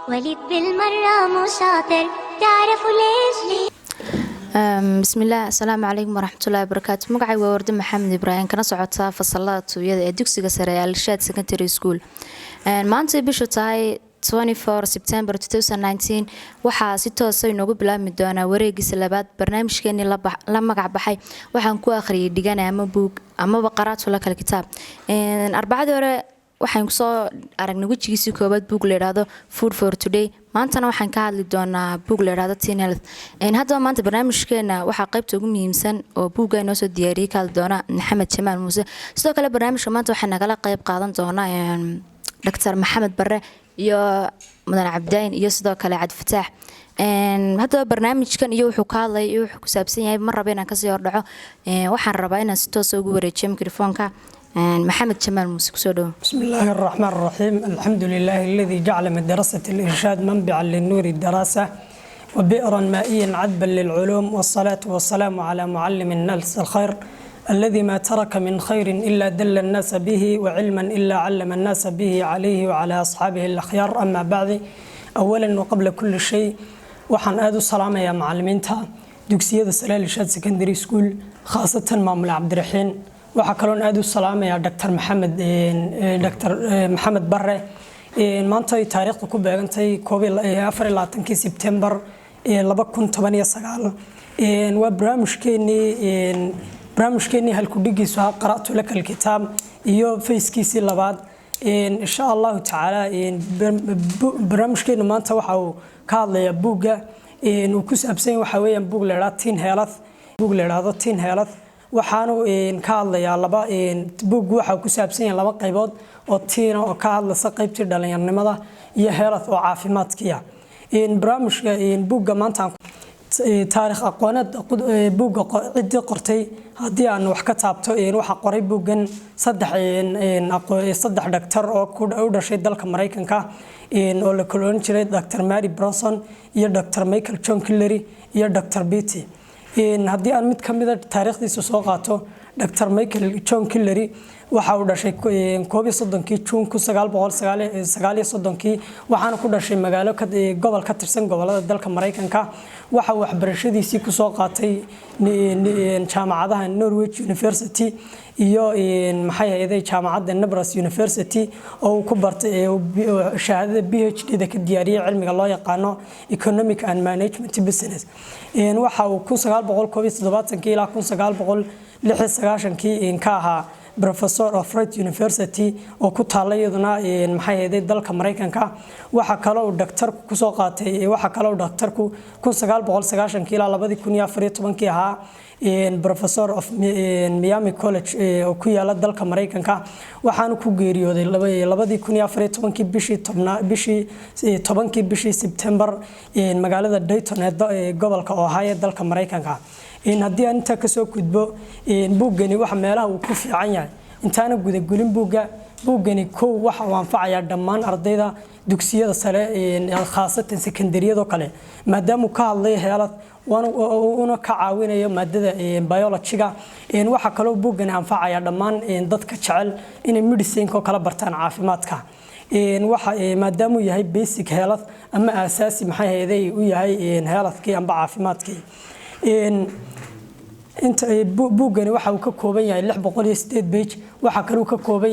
وليد بالمرة مو شاطر، تعرفوا ليش؟ ليه؟ Bismillaah, asalaamu calaykum waraxmatullahi wabarakaatu. Magacay waa Warde Maxamed Ibraahim, kana socota fasalada two-yada ee dugsiga sare ee Alshaad Secondary School. Maanta bishu tahay September, waxaa si toosa inoogu bilaabmi doonaa wareegiisa labaad barnaamijkeenii la magac baxay waxaan ku akhriyay dhigana ama buug amaba قرأت لك الكتاب. Arbacadii hore waxaan kusoo aragnay wejigiisii koowaad, buug la yidhaahdo Food for Today. Maantana waxaan ka hadli doonaa buug la yidhaahdo Teen Health. Haddaba maanta barnaamijkeena waxaa qaybta ugu muhiimsan oo buugga inoo soo diyaariyey ka hadli doona Maxamed Jamaal Muuse. Sidoo kale barnaamijka maanta waxaa nagala qayb qaadan doona Dr Maxamed Bare iyo Mudan Cabdayn iyo sidoo kale Cabdifataax. Haddaba barnaamijkan iyo wuxuu ka hadlay iyo wuxuu ku saabsan yahay ma raba inaan kasii hordhaco. Waxaan rabaa inaan si toosa ugu wareejiyo mikrofoonka Maxamed Jamaal Muuse. Kusoo dhawo. بسم الله الرحمن الرحيم، الحمد لله الذي جعل مدرسة الإرشاد منبعا للنور الدراسة وبئرا مائيا عذبا للعلوم، والصلاة والسلام على معلم الناس الخير الذي ما ترك من خير إلا دل الناس به وعلما إلا علم الناس به، عليه وعلى أصحابه الأخيار، أما بعد. أولا وقبل كل شيء، waxaan aada u salaamayaa macalimiinta dugsiyada sare Irshaad Secondary School, khaasatan maamul Cabdiraxiin. Waxaa kaloon aada u salaamayaa Dr Maxamed, Dr Maxamed Bare. Maanta ay taariikhda ku beegantay 24-kii Sebtembar 2019, waa barnaamijkeenii halkudhigiisu ahaa قرأت لك الكتاب iyo phase-kiisii labaad, insha Allahu tacaala. Barnaamijkeenu maanta waxa uu ka hadlayaa buugga uu ku saabsan yahay waxa weeyaan buug la idhaha Teen Health, buug la idhaahdo Teen Health. Waxaanu ka hadlayaa laba buug. Waxa ku saabsan yahay laba qaybood oo teen oo ka hadlaysa qaybtii dhalinyaronimada iyo health oo caafimaadkiya. Barnaamijka buugga maanta, taarikh aqooneed buugga ciddii qortay haddii aan wax ka taabto, waxaa qoray buuggan saddex dhaktar oo u dhashay dalka Maraykanka oo la kala oran jiray Dr Mary Bronson iyo Dr Michael John Killery iyo Dr Beatty. Haddii aan mid ka mida taariikhdiisa soo qaato, Dr Michael John Killery waxa uu dhashay 31-kii Juun 1939-kii, waxaana ku dhashay magaalo, gobol ka tirsan gobolada dalka Maraykanka. Waxa uu waxbarashadiisii kusoo qaatay jaamacadaha Norwich University iyo maxay hayday jaamacadda Nebraska University oo uu ku bartay shahaadada PhD da ka diyaariyey cilmiga loo yaqaano economic and management business. Waxa uu 1971-kii ilaa 1996-kii ka ahaa professor of Wright University oo ku taalla iyaduna maxay hayday dalka Maraykanka. Waxa kale uu dhaktarku kusoo qaatay, waxa kale uu dhaktarku 1990-kii ilaa 2014-kii ahaa professor of Miami College oo ku yaala dalka Maraykanka. Waxaanu ku geeriyooday 2014-kii, bishii tobnaa, bishii 10-kii bishii September, magaalada Dayton ee gobolka Ohio ee dalka Maraykanka. Haddii aan intaa kasoo gudbo, buuggani waxa meelaha uu ku fiican yahay intaana gudagulin buugga, buuggani kow waxa uu anfacayaa dhammaan ardayda dugsiyada sare, khaasatan sekondariyadoo kale, maadaama uu ka hadlay health una ka caawinayo maadada biologyga. Waxaa kaloo buuggani anfacaya dhammaan dadka jecel inay medicine oo kala bartaan caafimaadka, waxa maadaamuu yahay basic health ama aasaasi maxay hayday u yahay healthkii amba caafimaadkii. Inta buuggani waxa uu ka kooban yahay 608 page. Waxaa kaluu ka kooban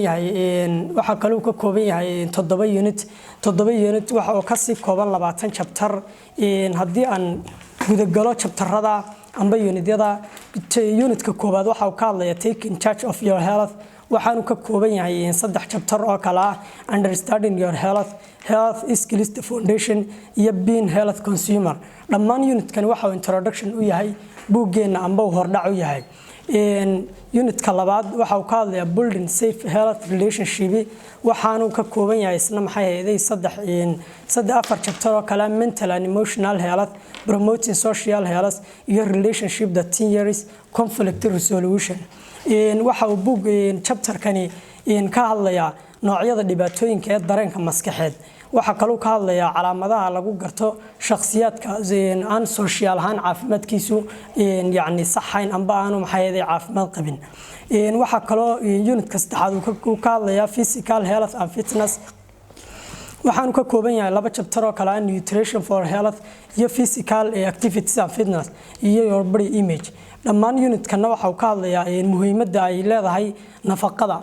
yahay 7 unit, 7 unit waxa oo kasii kooban 20 chapter. Haddii aan gudagalo chapterada amba unityada, unitka koowaad waxa uu ka hadlaya taking charge of your health. Waxaanu ka kooban yahay saddex chapter oo kale ah understanding your health, health skills the foundation iyo being health consumer. Dhammaan unitkani waxa uu introduction u yahay buuggeenna amba uu hordhac u yahay. Unitka labaad waxa uu ka hadlayaa building safe health relationship. Waxaanu ka kooban yahay isna maxay hayday saddex saddex afar chapter oo kale: mental and emotional health, promoting social health iyo relationship the teen years, conflict resolution. Waxa uu buug chapterkani ka hadlayaa noocyada dhibaatooyinka ee dareenka maskaxeed. Waxaa kaloo ka hadlayaa calaamadaha lagu garto shakhsiyaadka aan social ahaan caafimaadkiisu yacni saxayn amba aanu maxay caafimaad qabin. Waxaa kaloo unitka saddexaad uu ka hadlayaa physical health and fitness. Waxaanu ka kooban yahay laba chapter oo kale ah nutrition for health iyo physical activities and fitness iyo your body image. Dhammaan unitkana waxa uu ka hadlayaa muhiimadda ay leedahay nafaqada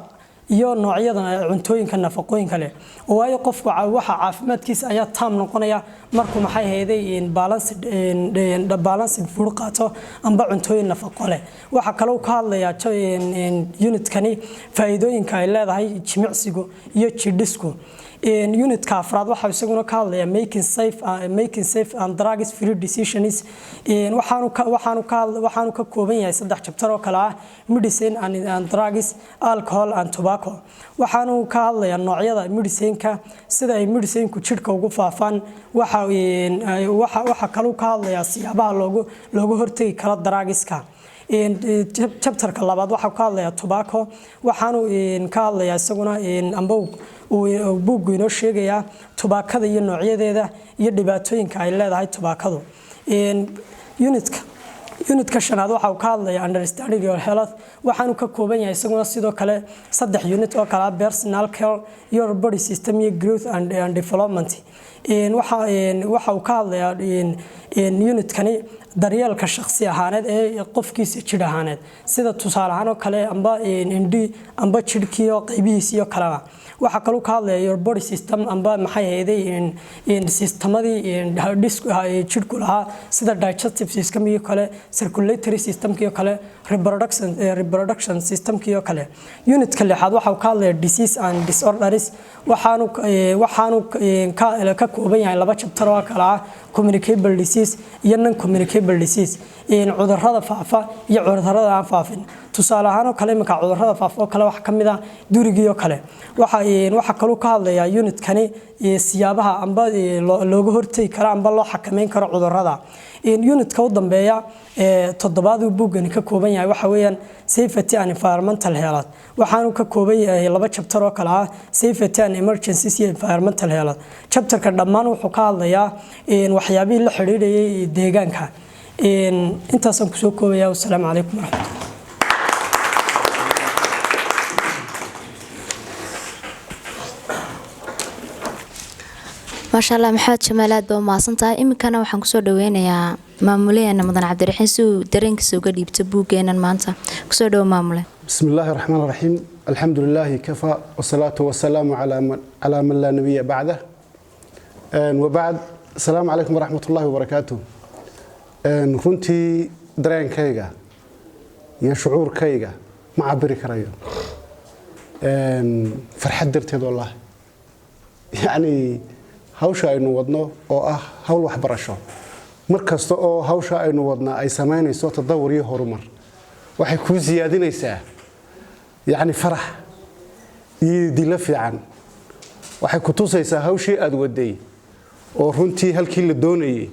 iyo noocyada cuntooyinka nafaqooyinka leh, waayo qofku waxa caafimaadkiisa ayaa taam noqonaya markuu, maxay hayday, balanced food qaato amba cuntooyin nafaqo leh. Waxa kaloo ka hadlayaa unitkani faa'iidooyinka ay leedahay jimicsigu iyo jidhisku. Unitka afraad waxa isaguna ka hadlayaa making safe and drugs free decisions. Waxaanu ka kooban yahay saddex chapter oo kale ah medicine and drugs, alcohol and tobacco. Waxaanu ka hadlayaa noocyada medicineka, sida ay medicinku jidhka ugu faafaan. Waxa kaloo ka hadlayaa siyaabaha loogu hortegi karo drugska. Chapterka labaad waxaa ka hadlayaa tobacco. Waxaanu ka hadlayaa isaguna amba buuggu inoo sheegayaa tubaakada iyo noocyadeeda iyo dhibaatooyinka ay leedahay tubaakadu. Unitka shanaad waxa uu ka hadlayaa understanding your health. Waxaanu ka kooban yahay isaguna sidoo kale saddex unit oo kale ah personal care, your body system iyo growth and development. Waxa uu ka hadlayaa unitkani daryeelka shakhsi ahaaneed ee qofkiisa jidh ahaaneed, sida tusaale ahaan oo kale amba indhi amba jidhkii oo qaybihiisii oo kaleba. Waxaa kaloo ka hadlaya your body system amba, maxay ahayday, sistemadii jidhku lahaa, sida digestive system iyo kale, circulatory system iyo kale, reproduction system iyo kale. Unitka lixaad waxa uu ka hadlaya disease and disorders. Waxaanu ka kooban yahay laba chapter oo kale ah communicable disease iyo non communicable disease, cudurrada faafa iyo cudurrada aan faafin. Tusaale ahaan oo kale, iminka cudurrada faafa oo kale waxa ka mid ah durigii oo kale. Waxa kaloo ka hadlayaa unitkani siyaabaha amba looga hortegi karo amba loo xakameyn karo cudurrada. Unitka u dambeeya toddobaad uu buuggani ka kooban yahay waxa weeyaan safety and environmental health. Waxaanu ka kooban yahay laba chapter oo kale ah safety and emergencies iyo environmental health. Chapterka dhammaan wuxuu ka hadlayaa waxyaabihii la xidhiidhayay deegaanka. Intaasaan kusoo koobaya. Wasalaamu calaykum waraxmatullah. Maasha Allah, Maxamed Jamaal, aad baa umahadsan tahay. Iminkana waxaan kusoo dhaweynayaa maamulaheena mudan Cabdiraxiin si uu dareenkiisa uga dhiibto buuggeenan maanta. Kusoo dhawo, maamule. بسم الله الرحمن الرحيم، الحمد لله كفى، والصلاة والسلام على من لا نبي بعده، وبعد، السلام عليكم ورحمة الله وبركاته. Runtii dareenkayga iyo shucuurkayga ma cabiri karayo farxad darteed. Wallahi, yacni, hawsha aynu wadno oo ah hawl waxbarasho, mar kasta oo hawsha aynu wadnaa ay samaynayso tadawur iyo horumar, waxay kuu siyaadinaysaa, yacni, farax iyo dilo fiican. Waxay ku tusaysaa hawshii aad waday oo runtii halkii la doonayey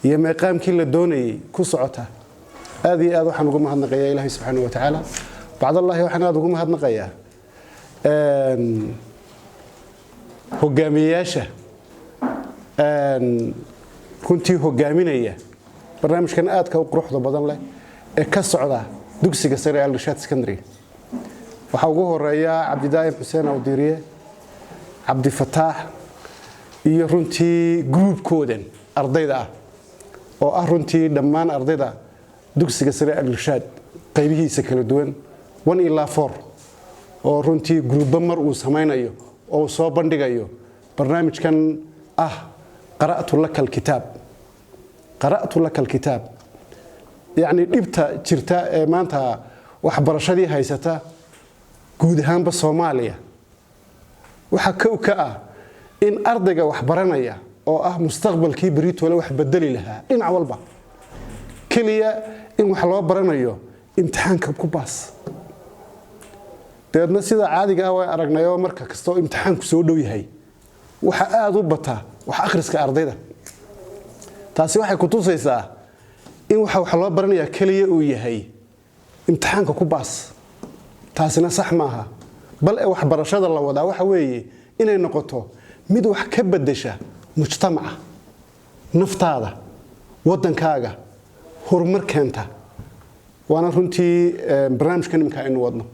iyo meeqaamkii la doonayey ku socota. Aad iyo aad waxaan ugu mahadnaqayaa Ilaahay subxaanahu wa tacaala. Bacdallahi, waxaan aad ugu mahadnaqayaa hogaamiyeyaasha runtii hogaaminaya barnaamijkan aadka u quruxda badan leh ee ka socda dugsiga sare ee Al-Irshaad Secondary. Waxaa ugu horeeya Cabdidaa'im Xuseen Awdiiriye, Cabdifataax iyo runtii gruubkoodan ardayda ah oo ah runtii dhammaan ardayda dugsiga sare Al-Irshaad qaybihiisa kala duwan, 1 ilaa 4, oo runtii gruubba mar uu samaynayo oo uu soo bandhigayo barnaamijkan ah "Qara'tu laka alkitaab". "Qara'tu laka alkitaab", yacni, dhibta jirta ee maanta waxbarashadii haysata guud ahaanba Soomaaliya waxaa kow ka ah in ardayga waxbaranaya oo ah mustaqbalkii beritoole wax bedeli lahaa dhinac walba, keliya in wax loo baranayo imtixaanka ku baas. Dabeedna sida caadiga ah way aragnayoo marka kasta oo imtixaanku soo dhow yahay waxa aada u bataa wax akhriska ardayda. Taasi waxay ku tusaysaa in waxa wax loo baranayaa keliya uu yahay imtixaanka ku baas. Taasina sax maaha, bal ee waxbarashada la wadaa waxa weeye inay noqoto mid wax ka bedesha mujtamaca, naftaada, waddankaaga, horumar keenta. Waana runtii barnaamijkan iminka aynu wadno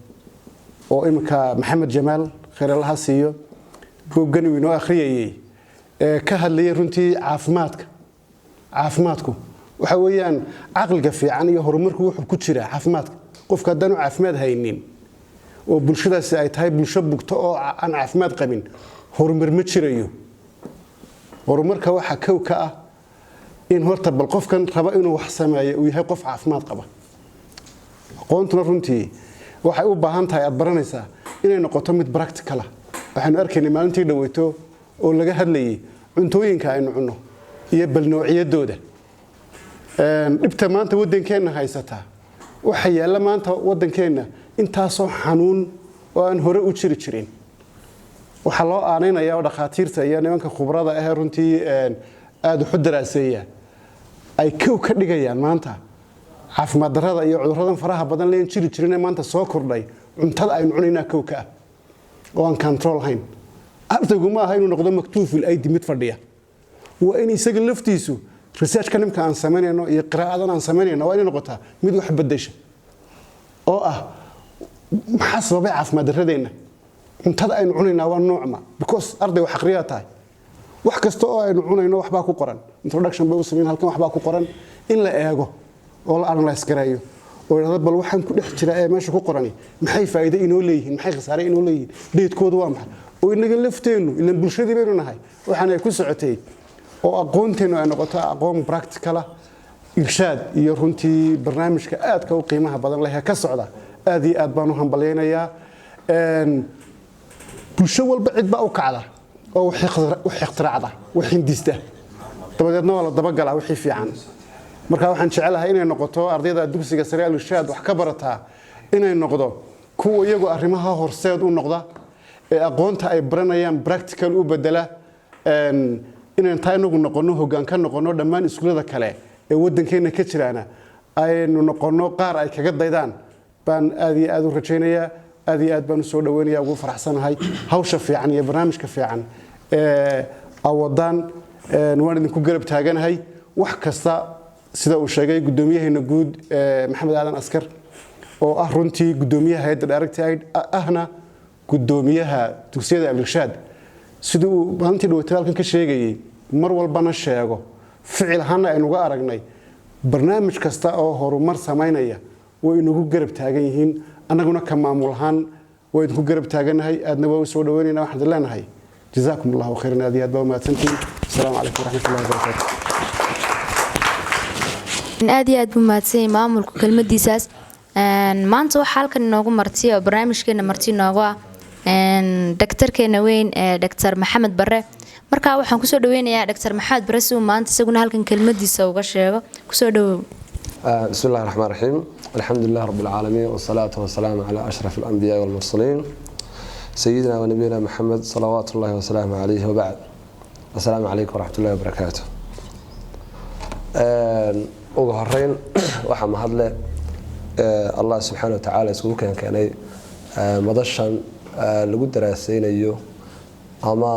oo iminka Maxamed Jamaal khayr Allaha siiyo. Buuggan uu inoo akhriyayey ee ka hadlayay runtii caafimaadka. Caafimaadku waxa weeyaan caqliga fiican iyo horumarku wuxuu ku jiraa caafimaadka. Qofka haddaanu caafimaad haynin oo bulshadaasi ay tahay bulsho bugto oo aan caafimaad qabin, horumar ma jirayo. Horumarka waxaa kow ka ah in horta bal qofkan raba inuu wax sameeyo uu yahay qof caafimaad qaba. Aqoontuna runtii waxay u baahan tahay aad baranaysaa inay noqoto mid practical ah. Waxaynu arkaynay maalintii dhaweyto oo laga hadlayay cuntooyinka aynu cunno iyo bal noocyadooda. Dhibta maanta waddankeenna haysataa, waxa yaalla maanta waddankeenna intaasoo xanuun oo aan hore u jiri jirin, waxaa loo aanaynayaa oo dhakhaatiirta iyo nimanka khubrada ahee runtii aada waxu daraaseeya ay kow ka dhigayaan maanta caafimaad darrada iyo cudurradan faraha badan leen jiri jirin ee maanta soo kordhay, cuntada aynu cunaynaa kow ka ah oo aan control hayn. Ardaygu ma aha inuu noqdo maktuuful aydi, mid fadhiya. Waa in isaga laftiisu researchka nimka aan samaynayno iyo qiraa'adan aan samaynayno waa inay noqotaa mid wax bedesha oo ah maxaa sababay caafimaad darradeenna, cuntada aynu cunaynaa waa noocma, because arday wax aqriyaa tahay. Wax kasta oo aynu cunayno waxbaa ku qoran, introduction bay u samayn halkan, waxbaa ku qoran in la eego oo la analyse gareeyo oo idhahdo bal waxaan ku dhex jira ee meesha ku qorani maxay faa'iido inoo leeyihiin, maxay khasaare inoo leeyihiin, dheedkoodu waa maxay, oo inaga lafteennu ilan bulshadii baynu nahay waxaan ay ku socotay oo aqoonteennu ay noqoto aqoon practical ah. Irshaad iyo runtii barnaamijka aadka u qiimaha badan leh ee ka socda aad iyo aad baan u hambalyaynayaa. Bulsho walba cid baa u kacda oo wax ikhtiraacda, wax hindista, dabadeedna waa la dabagalaa wixii fiican. Marka waxaan jecelahay inay noqoto ardayda dugsiga sare Al-Irshaad wax ka barataa inay noqdo kuwa iyagu arrimaha horseed u noqda ee aqoonta ay baranayaan practical u bedela, inaan taa inagu noqono hoggaan ka noqono dhammaan iskuullada kale ee waddankeena ka jiraana aynu noqono qaar ay kaga daydaan baan aad iyo aad u rajaynayaa. Aad iyo aad baan u soo dhaweynaya, ugu faraxsanahay hawsha fiican iyo barnaamijka fiican ee awadaan. Waan idinku garab taaganahay wax kasta. Sida uu sheegay guddoomiyaheena guud, Maxamed Aadan Askar, oo ah runtii guddoomiyaha hay'adda Direct Aid ahna guddoomiyaha dugsiyada Al-Irshaad, sidii uu maalintii dhaweytay halkan ka sheegayay, mar walbana sheego, ficil ahaana aynuga aragnay, barnaamij kasta oo horumar samaynaya way inagu garab taagan yihiin. Annaguna ka maamul ahaan waa idinku garab taaganahay, aadna waa u soo dhaweynayna. Waxaan idin leenahay jazaakum Allahu khayran, aad iyo aad baa umahadsantihiin. Asalaamu calaykum waraxmatullahi wabarakaatu. Aad iyo aad buu mahadsanyay maamulku kelmadiisaas. Maanta waxaa halkan inoogu marti oo barnaamijkeena marti inoogu ah dhaktarkeena weyn ee Dhaktar Maxamed Bare. Markaa waxaan kusoo dhaweynayaa Dhaktar Maxamed Bare si uu maanta isaguna halkan kelmadiisa uga sheego. Kusoo dhawow. بسم الله الرحمن الرحيم، الحمد لله رب العالمين، والصلاة والسلام على أشرف الأنبياء والمرسلين، سيدنا ونبينا محمد صلوات الله وسلامه عليه، وبعد، السلام عليكم ورحمة الله وبركاته. Ugu horeyn waxaa mahadle Allah subxaana wa tacaala iskugu keenkeenay madashan lagu daraaseynayo ama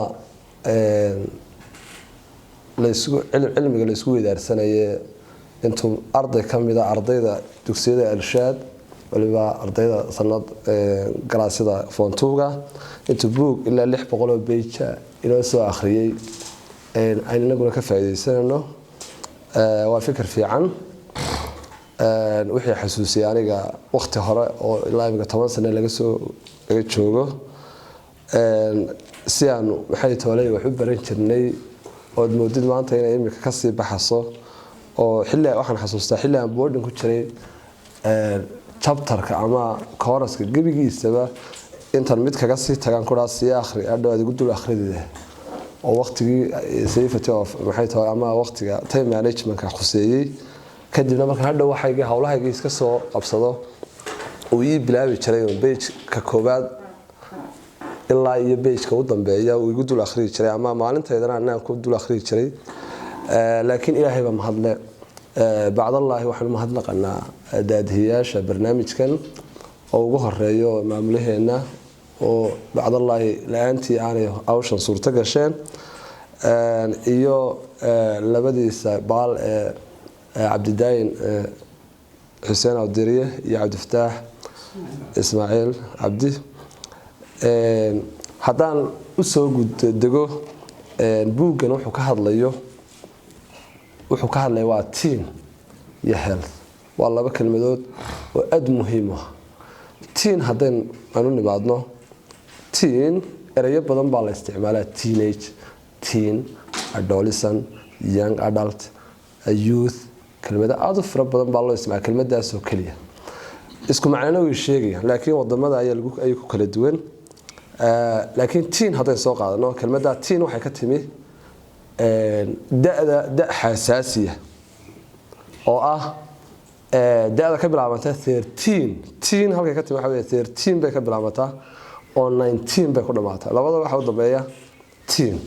laysku cilmiga laysku weydaarsanaye, intuu arday ka mida ardayda dugsiyada Alshaad, waliba ardayda sanad galaasyada form two-ga, intuu buug ilaa 600 oo page inoo soo akhriyey aynu inaguna ka faa'iidaysanayno, waa fikir fiican. Wixii xasuusiyay aniga waqti hore oo ilaa imika 10 sane laga soo laga joogo si aanu maxay tooley wax u baran jirnay, ood moodid maanta inay imika kasii baxaso, oo xilli waxaan xasuustaa xilli aan boarding ku jiray, chapterka ama kooraska gebigiisaba intan mid kaga sii tagaan kuraa sii akhri, hadhow aad igu dul akhridide, oo waqtigii safety of maxay tahay ama waqtiga time managementka khuseeyey. Kadibna markaan hadhow waxaygii howlahaygii iska soo qabsado uu ii bilaabi jiray page-ka koowaad ilaa iyo page-ka u dambeeya uu igu dul akhriyi jiray, ama maalintaydana anaan ku dul akhriyi jiray. Laakiin Ilaahay baa mahadle. Bacdallaahi waxaanu mahadnaqanaa daadihiyaasha barnaamijkan oo ugu horeeyo maamulaheenna, oo bacdallaahi la-aantii aanay hawshan suurto gasheen, iyo labadiisa baal ee Cabdidaayin Xuseen Awdiriye iyo Cabdifataax Ismaaciil Cabdi. Haddaan usoo guddego buuggan wuxuu ka hadlayo, wuxuu ka hadlaya waa teen iyo health. Waa laba kelmadood oo aada muhiim u ah. Teen haddayn aan u nimaadno, teen ereyo badan baa la isticmaalaa: teenage, teen, adolescent, young adult, youth. Kelmado aada u fara badan baa loo isticmaala kelmadaasoo keliya. Isku macnana way sheegayaan, laakiin wadamada ayaa ayay ku kala duwan. Laakiin teen haddayn soo qaadano, kelmadda teen waxay ka timi da'da, da xasaasiya oo ah da'da ka bilaabanta 13. Teen halkay ka timi waxa weeye 13 bay ka bilaabataa oo 19 bay ku dhamaataa. Labada waxa u dambeeya teen.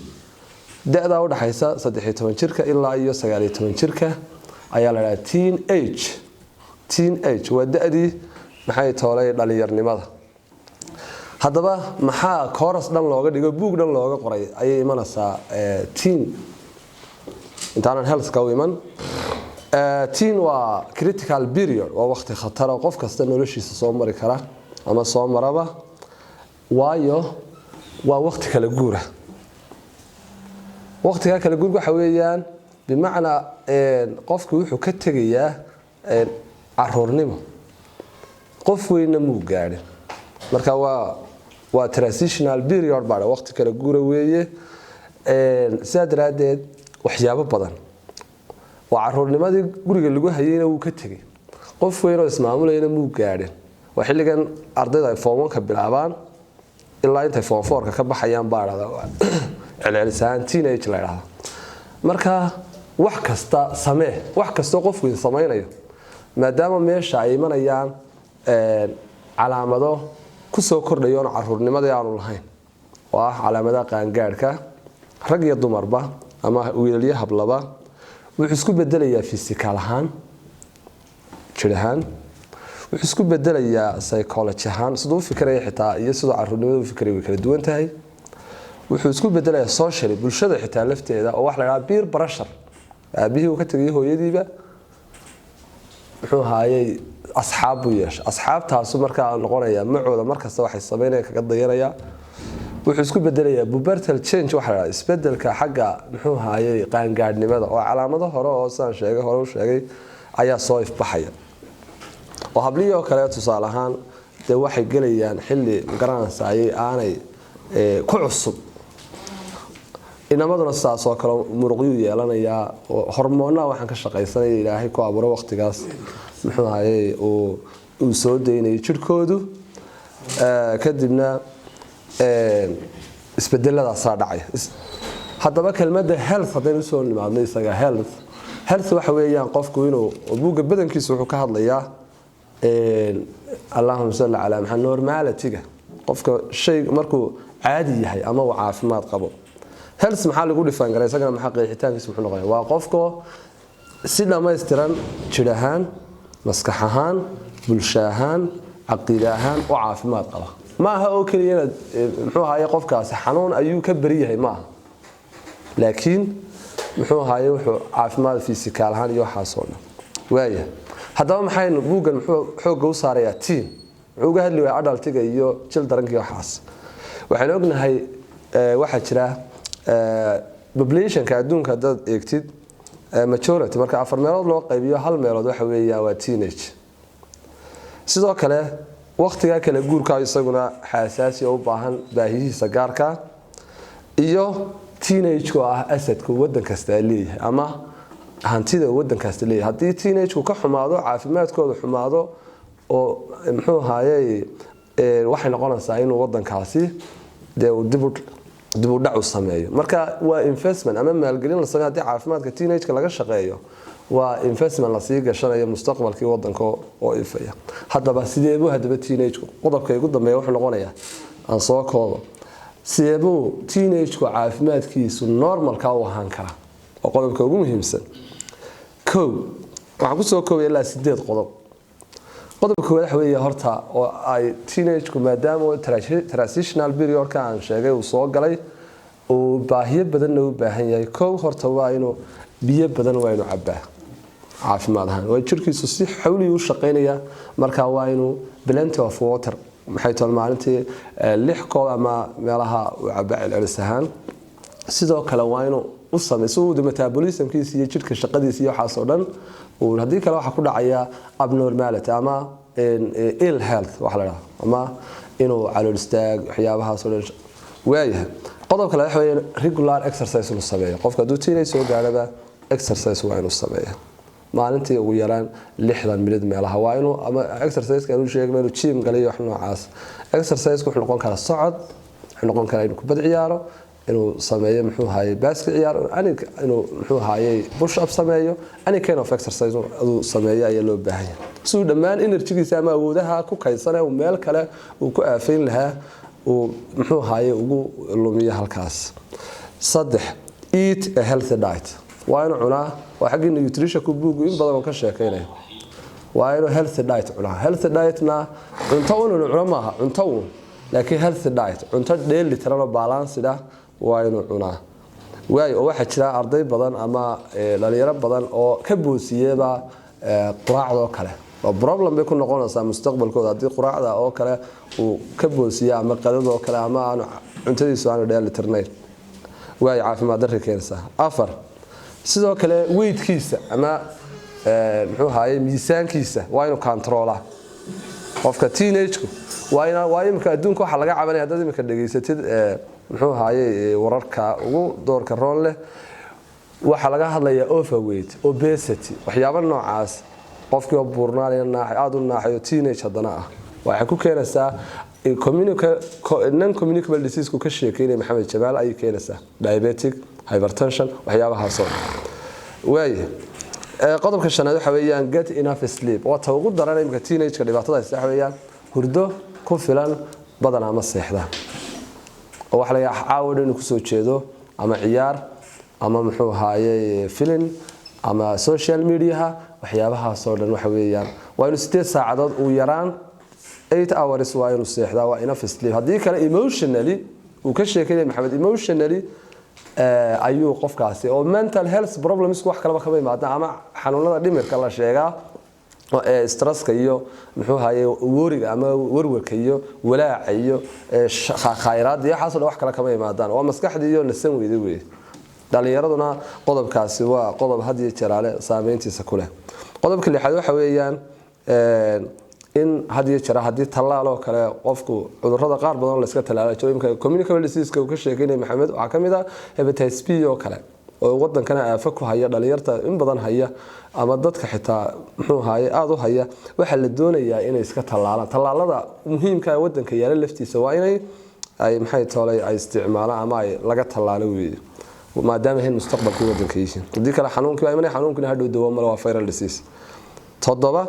Da'da u dhaxaysa 13 jirka ilaa iyo 19 jirka ayaa la dhahaa teen age. Teen age waa da'dii, maxay toolay, dhalinyarnimada. Haddaba maxaa course dhan looga dhigo, buug dhan looga qoray ayay imanaysaa teen. Intaanan healthka u iman, teen waa critical period, waa waqti khatara, qof kasta noloshiisa soo mari kara ama soo maraba, waayo waa waqti kala guura. Waqtigaa kala guurka waxa weeyaan, bimacnaa, qofku wuxuu ka tegayaa caruurnimo, qof weynna muu gaadhin. Marka waa transitional period baa, waqti kala guura weeye. Sidaa daraaddeed waxyaabo badan waa caruurnimadii guriga lagu hayeyna wuu ka tegey, qof weyn oo ismaamulayna muu gaadhin. Waa xilligan ardayda ay form one-ka bilaabaan ilaa intay form four-ka ka baxayaan baa dhahda celcelis ahaan teenage la dhahda. Marka wax kasta samee, wax kastoo qof weyn samaynayo, maadaama meesha ay imanayaan calaamado kusoo kordhayoon caruurnimadii aanu lahayn, oo ah calaamadaha qaangaadhka, rag iyo dumarba ama wiilalyo hablaba, wuxuu isku bedelayaa physical ahaan, jir ahaan, wuxuu isku bedelayaa psychology ahaan, siduu u fikiraya xitaa iyo siduu caruurnimada u fikiraya way kala duwan tahay. Wuxuu isku bedelayaa socially, bulshada xitaa lafteeda, oo waxa la dhahaa peer pressure. Aabihii uu ka tegay, hooyadiiba, muxuu ahaayey, asxaab buu yeeshay. Asxaabtaasu markaa noqonaya macooda, markasta waxay sameynaya kaga dayanaya. Wuxuu isku bedelayaa pubertal change, waxa la dhahaa isbedelka xagga, muxuu ahaayey, qaangaadhnimada, oo calaamado hore oo sidaan sheegay, hore u sheegay, ayaa soo ifbaxaya. Oo hablihii oo kale, tusaale ahaan, dee waxay gelayaan xilli, magaranaysa, ayay aanay ku cusub. Inamaduna sidaas oo kale muruqyuu yeelanayaa oo hormoonaha waxaan ka shaqaysanaya Ilaahay ku abuuro waqtigaas, muxuu ahayey, uu soo daynayo jirhkoodu. Kadibna isbedeladaasaa dhacaya. Haddaba kelmadda health haddaynu usoo nimaadno isaga, health waxa weeyaan qofku inuu, buugga badankiisu wuxuu ka hadlayaa, allahuma salli calaa maxamed, normality-ga qofka, shay markuu caadi yahay ama uu caafimaad qabo. Health maxaa lagu dhifaan karaa isagana? Maxaa qeexitaankiisa muxuu noqonaya? Waa qofka si dhammaystiran, jir ahaan, maskax ahaan, bulsho ahaan, caqiide ahaan u caafimaad qaba. Ma aha oo keliya inaad, muxuu ahaye, qofkaasi xanuun ayuu ka beri yahay, ma aha, laakiin, muxuu ahaye, wuxuu caafimaad physical ahaan iyo waxaasoo dhan waaya. Haddaba maxaynu buuggan muxuu xoogga u saarayaa teen? Muxuu uga hadli waaya adult-iga iyo children-ka iyo waxaas? Waxaynu ognahay waxaa jira populationka adduunka haddaad eegtid, majority, marka afar meelood loo qaybiyo hal meelood, waxa weeyaan waa teenage. Sidoo kale waqtigaa kale guurka isaguna xasaasi oo u baahan baahiyihiisa gaarka, iyo teenage-ku ah asset-ka wadan kasta leeyahay ama hantida wadan kasta leeyahay. Haddii teenage-ku ka xumaado, caafimaadkooda xumaado, oo muxuu ahaayey, waxay noqonaysaa inuu wadankaasi dee uu dib u dhac u sameeyo. Marka waa investment ama maalgelin la sameeyo. Haddii caafimaadka teenage-ka laga shaqeeyo, waa investment lasii gashanayo mustaqbalkii wadanka oo ifaya. Haddaba sideebuu, haddaba teenage-ku, qodobka ugu dambeeya wuxuu noqonayaa, aan soo koobo, sideebuu teenage-ku caafimaadkiisu normalka u ahaan karaa? Oo qodobka ugu muhiimsan. Kow, waxaan kusoo koobaya ilaa sideed qodob. Qodobka koowaad waxa weeye horta oo ay teenage-ku, maadaama transitional period-ka aan sheegay uu soo galay, uu baahiyo badanna u baahan yahay, kow horta waa inuu biyo badan, waa inuu cabaa caafimaad ahaan. Waa jirkiisu si xawli u shaqaynaya, marka waa inuu plenty of water. Maxay tahay, maalintii 6 koob ama meelaha uu caba celcelis ahaan. Sidoo kale waa inuu u sameeyo si uu metabolismkiisa iyo jidhka shaqadiisa iyo waxaas oo dhan uu. Haddii kale waxaa ku dhacaya abnormality ama ill health waxa la dhahaa, ama inuu calool istaag, waxyaabahaas oo dhan. Waayahay, qodob kale waxa weeye regular exercise inuu sameeyo. Qofka hadduu teenage soo gaaraba, exercise waa inuu sameeyo maalintii ugu yaraan 60 minute meelaha. Waa inuu ama exercise aanu sheegno inuu gym galayo, wax noocaas. Exercise wuxuu noqon karaa socod, wuxuu noqon karaa inuu kubad ciyaaro, inuu sameeyo, muxuu ahaayey, basket ciyaaro, inuu, muxuu ahaayey, push up sameeyo. Any kind of exercise aduu sameeyo ayaa loo baahan yahay, si uu dhammaan energygiisa ama awoodaha ku kaydsanaya uu meel kale uu ku aafayn lahaa uu, muxuu ahaayey, ugu lumiyo halkaas. Saddex, eat a healthy diet. Waa inuu cunaa, waa xaggii nutritionku buugu in badan oo ka sheekeynaya. Waa inuu healthy diet cunaa. Healthy dietna cunto un inuu cuno maaha, cunto un, laakiin healthy diet, cunto dheeli tiran oo balanced ah waa inuu cunaa. Waayo, oo waxaa jira arday badan ama dhalinyaro badan oo ka boosiyeba quraacda oo kale, oo problem bay ku noqonaysaa mustaqbalkooda haddii quraacda oo kale uu ka boosiyo ama qadada oo kale ama aanu cuntadiisu aanu dheeli tirnayn. Waayo, caafimaad darri keenaysaa. Afar, sidoo kale weightkiisa ama, muxuu ahaye, miisaankiisa waa inuu controlaa qofka teenageku. Waa imika adduunka waxaa laga cabanaya, haddaad imika dhegaysatid, muxuu ahaye, wararka ugu doorka roon leh, waxaa laga hadlayaa overweight, obesity, waxyaabo noocaas. Qofkii oo buurnaanaya, naaxay, aada u naaxayo, teenage haddana ah, waxay ku keenaysaa non communicable disease-ku ka sheekeynaya Maxamed Jamaal ayay keenaysaa, diabetic, hypertension, waxyaabahaasoo dhan. Waaya, qodobka shanaad waxa weeyaan get enough sleep. Waa ta ugu daran imika teenage-ka dhibaatada haysta, waxa weeyaan hurdo ku filan badan ama seexda, oo waxa laga yaabaa caawa dhan inuu kusoo jeedo ama ciyaar ama, muxuu ahaayey, filin ama social mediaha, waxyaabahaasoo dhan. Waxa weeyaan waa inuu 8 saacadood ugu yaraan, 8 hours waa inuu seexdaa, waa enough sleep. Haddii kale emotionally uu ka sheekeynaya Maxamed, emotionally ayuu qofkaasi oo mental health problems wax kalaba kama imaadaan ama xanuunada dhimirka la sheegaa ee stresska iyo, muxuu ahaye, worryga ama warwarka iyo walaaca iyo khayraadda iyo waxaasoo dhan wax kale kama imaadaan, waa maskaxdii iyo nasan weyda weeye. Dhalinyaraduna qodobkaasi waa qodob had iyo jeeraale saameyntiisa ku leh. Qodobka lixaad waxa weeyaan in had iyo jeer haddii tallaal oo kale qofku cudurrada qaar badan oo la iska tallaala jiro. Imika communicable disease-ka uu ka sheekeynaya Maxamed waxaa ka mid ah hepatitis B oo kale, oo wadankana aafo ku haya, dhalinyarta in badan haya ama dadka xitaa, muxuu ahaye, aada u haya. Waxaa la doonayaa inay iska tallaalaan. Tallaalada muhiimka ee wadanka yaala laftiisa waa inay ay, maxay toolay, ay isticmaalaan ama ay laga tallaalo weeye, maadaama ahayn mustaqbalkii wadanka yihiin. Haddii kale xanuunkii waa imanaya, xanuunkina hadhow dawo male, waa viral disease. Toddoba,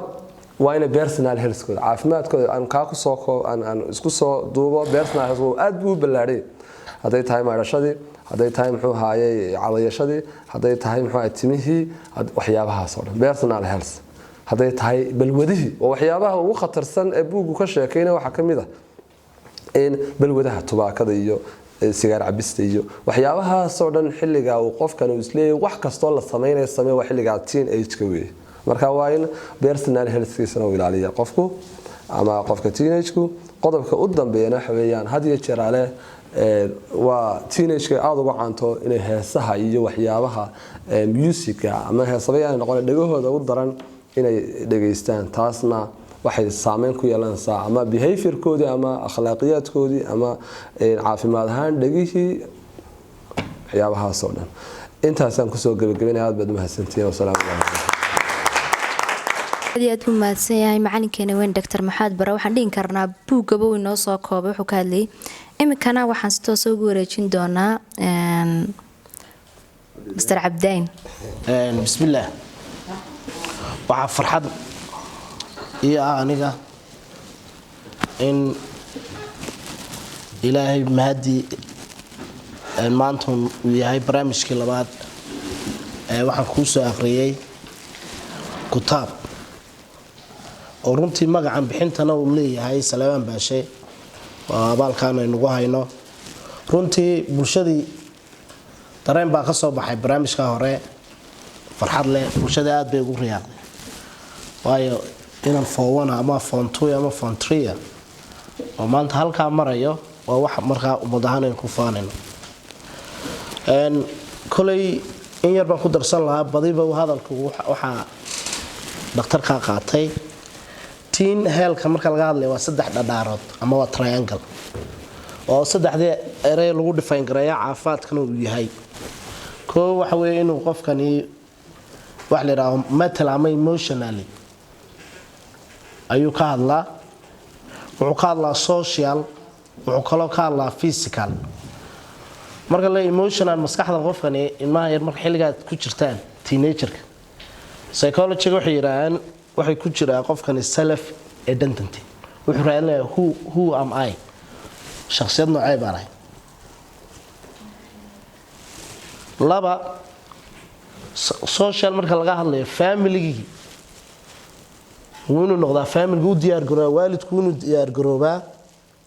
waa inay personal healthkooda, caafimaadkooda aan kaa kusoo aan isku soo duubo. Personal health aad buu u ballaadhay, hadday tahay maydhashadii, hadday tahay, muxuu ahaayey, cadayashadii, hadday tahay, muxuu ahaye, timihii, waxyaabahaas oo dhan personal health, hadday tahay balwadihii oo waxyaabaha ugu khatarsan ee buuggu ka sheekeynaya. Waxaa ka mid ah in balwadaha tubaakada iyo sigaar cabista iyo waxyaabahaasoo dhan, xilliga uu qofkan uu isleeyahay wax kastoo la sameynaya samee, waa xilligaa teen age-ka weeye. Marka waa in personal healthkiisana uu ilaaliya qofku ama qofka teenage-ku. Qodobka u dambeeyana waxa weeyaan had iyo jeeraale waa teenage-ka aada uga caanto inay heesaha iyo waxyaabaha musica ama heesaba yaanay noqon dhegahooda u daran inay dhegaystaan. Taasna waxay saameyn ku yeelanaysaa ama behaviorkoodii ama akhlaaqiyaadkoodii ama caafimaad ahaan dhegihii, waxyaabahaas oo dhan. Intaasaan kusoo gebagabanaya. Aad baad umahadsantihiin. Wasalaamu calaykum. Aad iyo aad buu mahadsan yahay macalinkeena weyn, Doctor Maxamed Bare. Waxaan dhihin karnaa buuggaba uu inoo soo koobay wuxuu ka hadlayay. Iminkana waxaan si toosa ugu wareejin doonaa Mr Cabdayn. Bismillaah. Waxaa farxad iyo ah aniga in Ilaahay mahadii maanta uu yahay barnaamijkii labaad ee waxaan kuu soo akhriyay kutaab, oo runtii magacan bixintana uu leeyahay Saleebaan Baashe, oo abaalkaan aynugu hayno. Runtii bulshadii dareen baa ka soo baxay barnaamijka hore, farxad leh. Bulshada aad bay ugu riyaaqday, waayo inaan form one ama form two ama form three. Oo maanta halkaa marayo waa wax markaa ummad ahaan aynu ku faanayno. Kolay in yar baan ku darsan lahaa, badiba hadalku waxaa dhakhtarkaa qaatay. Teen healthka marka laga hadlaya waa saddex dhadhaarood ama waa triangle, oo saddexdii erey lagu define gareeya caafimaadkana uu yahay. Koo waxa weeye inuu qofkani wax la yidhaaho mental ama emotionally ayuu ka hadlaa, wuxuu ka hadlaa social, wuxuu kaloo ka hadlaa physical. Marka la emotional, maskaxda qofkani, ilmaha yar marka xilligaad ku jirtaan teenagerka, psychologyga waxay yidhaahaan waxay ku jiraa qofkani self identity. Wuxuu raadinayaa who am I, shakhsiyad noocee baan ahay. Laba, social marka laga hadlayo, familigii wuu inuu noqdaa, familigu u diyaargaroobaa, waalidku inuu diyaargaroobaa,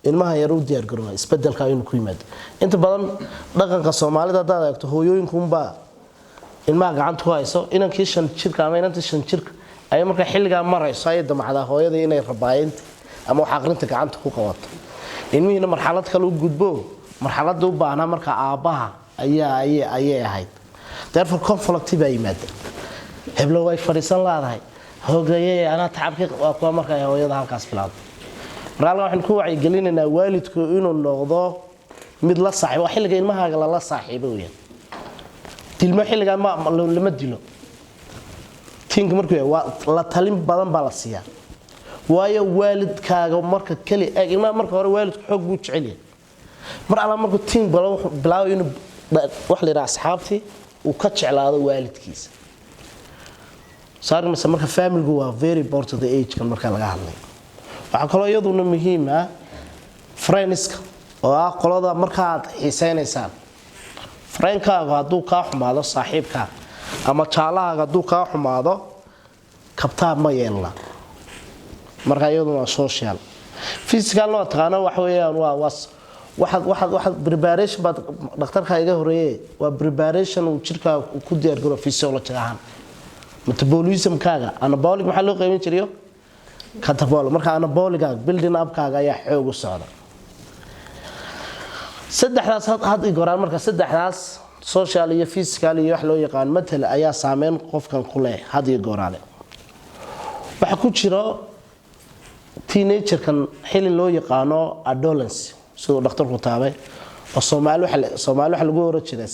ilmaha yar u diyaargaroobaa isbedelka inuu ku yimaado. Inta badan dhaqanka Soomaalida haddaad eegto, hooyooyinkunbaa ilmaha gacanta ku hayso. Inankii 5 jirka ama inantii 5 jirka ayay markaa xilligaa marayso ayay damacdaa hooyadii inay rabaayinta ama wax aqrinta gacanta ku qabato. Ilmihiina marxalad kale u gudbo, marxaladda u baahnaa marka aabbaha ayaa ayay ahayd. Therefore conflict baa yimaada. Heblo way fadhiisan laadahay, hoogaye anaa tacabkii, waa kuwa marka ay hooyada halkaas bilowdo. Marka halkan waxaan ku wacyigelinaynaa waalidku inuu noqdo mid la saaxiibo. Waa xilliga ilmahaaga lala saaxiibo weeyaan. Dilmo xilligaa lama dilo. Teenka markuu yahay waa la talin badan baa la siiyaa, waayo waalidkaaga marka keli eeg ilmaha marka hore waalidku xoog buu jecel yahay. Mar alla markuu teen balo, wuxuu bilaabay inuu wax la yidhaha asxaabtii uu ka jeclaado waalidkiisa saarmase. Marka familygu waa very important the age-kan marka laga hadlayo. Waxaa kaloo iyaduna muhiim ah friendska, oo ah qolada markaad xiiseynaysaan. Friendkaagu hadduu kaa xumaado, saaxiibkaa ama jaalahaaga hadduu kaa xumaado, kabtaab ma yeelna. Marka iyaduna waa social. Physicalna waa taqaana, waxa weeyaan waa waxaad preparation baad dhakhtarka iga horeeye, waa preparation uu jirkaaga ku diyaargaro physiology ahaan, metabolismkaaga. Anabolic maxaa loo qaybin jirayo? Catabolic. Marka anabolicaaga, building upkaaga ayaa xoog u socda. Saddexdaas had i goraan. Marka saddexdaas, social iyo physical iyo wax loo yaqaan mental, ayaa saameyn qofkan ku leh had iyo gooraale. Waxaa ku jiro teenagerkan xili loo yaqaano adolescence, siduu dhakhtarku taabay, oo Soomaali waxa Soomaali waxa lagu oran jiray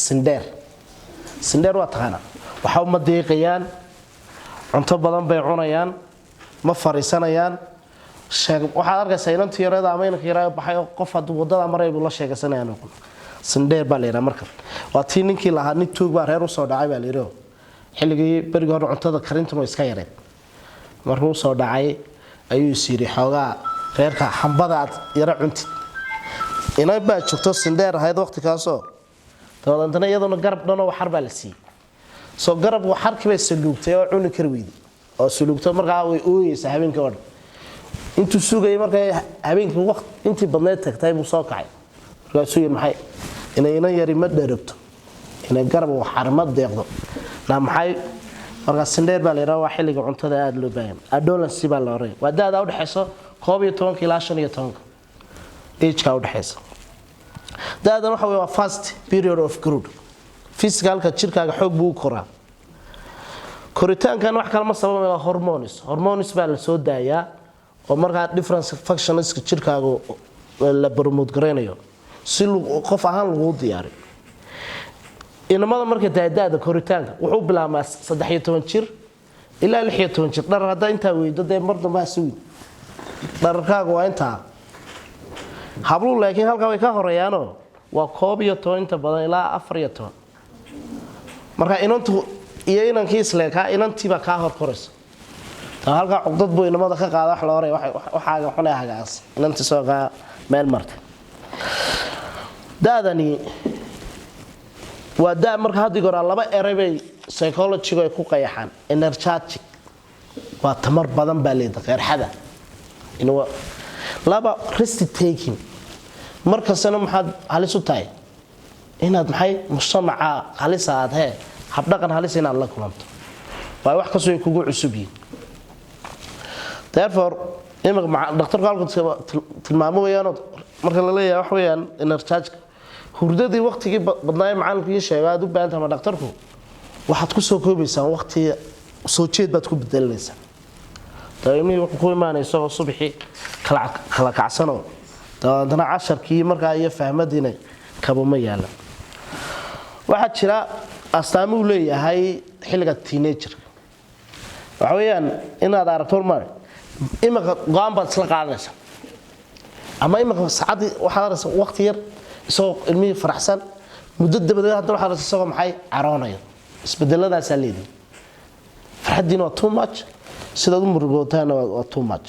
sindheer. Sindheer waa taqaanaa, waxa uma deeqayaan, cunto badan bay cunayaan, ma fariisanayaan. Waxaad arkaysaa inantii yareeda ama inanka yaraa baxay oo qof hadduu wadada maray buu la sheegaysanaya noqon. Sindheer baa la yidhaha. Marka waa tii ninkii lahaa nin tuug baa reer usoo dhacay baa la yidhi. Xilligii berigii hore cuntada karintuna iska yareed. Markuu usoo dhacay ayuu is yidhi, xoogaa reerka xambada aad yaro cuntid. Inan baa joogto sindheer ahayd waqti kaasoo dabadeetana iyaduna garab dhanoo waxar baa la siiyey. Soo garab waxarkii bay saluugtay oo cuni kari weyday, oo saluugto. Markaa way ooyeysaa habeenkii oo dhan. Intuu sugayay markay habeenkii waqti intii badneed tagtay buu soo kacay. Markaasuu yidhi, maxay inay inan yari ma dheragto, inay garab waxar ma deeqdo na maxay? Markaa sindheer baa la yidhaha. Waa xilliga cuntada aada loo baahan. Adolescence baa la oranaya, waa da-da udhexayso 11-ka ilaa 15-ka, ageka udhexaysa. Da-dan waxa wey waa first period of growth. Physicalka jirkaaga xoog buu u koraa. Koritaankan wax kale ma sababay, waa hormones. Hormones baa la soo daayaa oo markaa different functionska jirkaaga la promote garaynayo si qof ahaan laguu diyaariyo. Inamada markay tahay da-da koritaanka wuxuu bilaabmaa 13 jir ilaa 16 jir. Dharar haddaa intaa weydo, dee mar dambe ha sugin, dhararkaagu waa intaa. Habluhu laakiin halkaa way ka horeeyaanoo waa 11 inta badan ilaa 14. Marka inantu iyo inankii isleekaa, inantiibaa kaa hor koraysa. Taa halkaa cuqdad buu inamada ka qaada. Wax la oray waxaaga xunee hagaas inantii soo kaa meel martay. Da-dani waa da marka haddi goraa laba eray bay psychologygu ay ku qayaxaan. Energetic waa tamar badan baa leedahay, qeerxada. Laba, risk taking. Markastana maxaad halis u tahay inaad maxay mujtamaca halisa aad hee habdhaqan halis inaad la kulanto, waayo wax kastoo ay kugu cusub yihiin. Therefore Imika dhakhtarku halku tilmaamo weeyaanoo marka la leeyahay wax weeyaan energy hurdadii waqtigii badnaa ee macalinku ii sheegay aad u baahan tahay ama dhakhtarku, waxaad ku soo koobaysaa waqti soo jeed baad ku bedelinaysaa. Dabeemihii wuxuu ku imaanaya isagoo subaxii kala kacsanoo dabeetana casharkii markaa iyo fahmadiina kaba ma yaala. Waxaa jira astaamo uu leeyahay xilliga teenagerka. Waxa weeyaan inaad aragto hormar imika go'aan baad isla qaadanaysaa ama imika saacadii waxaad aragtaa waqti yar isagoo ilmihii faraxsan, muddo dabadeed haddana waxaad aragtaa isagoo maxay caroonaya. Isbedeladaasaa leedihi. Farxaddiina waa too much, sidaad u murugootaana waa too much.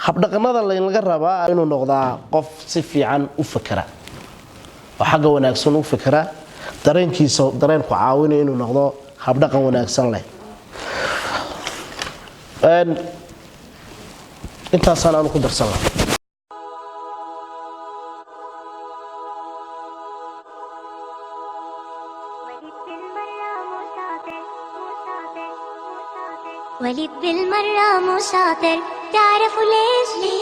Habdhaqanada laynlaga rabaa inuu noqdaa qof si fiican u fakera oo xagga wanaagsan u fikra, dareenkiisa dareenku caawinayo inuu noqdo habdhaqan wanaagsan leh. Intaasaan aanu ku darsan lahaa. وليد بالمرة مو شاطر، تعرفوا ليش؟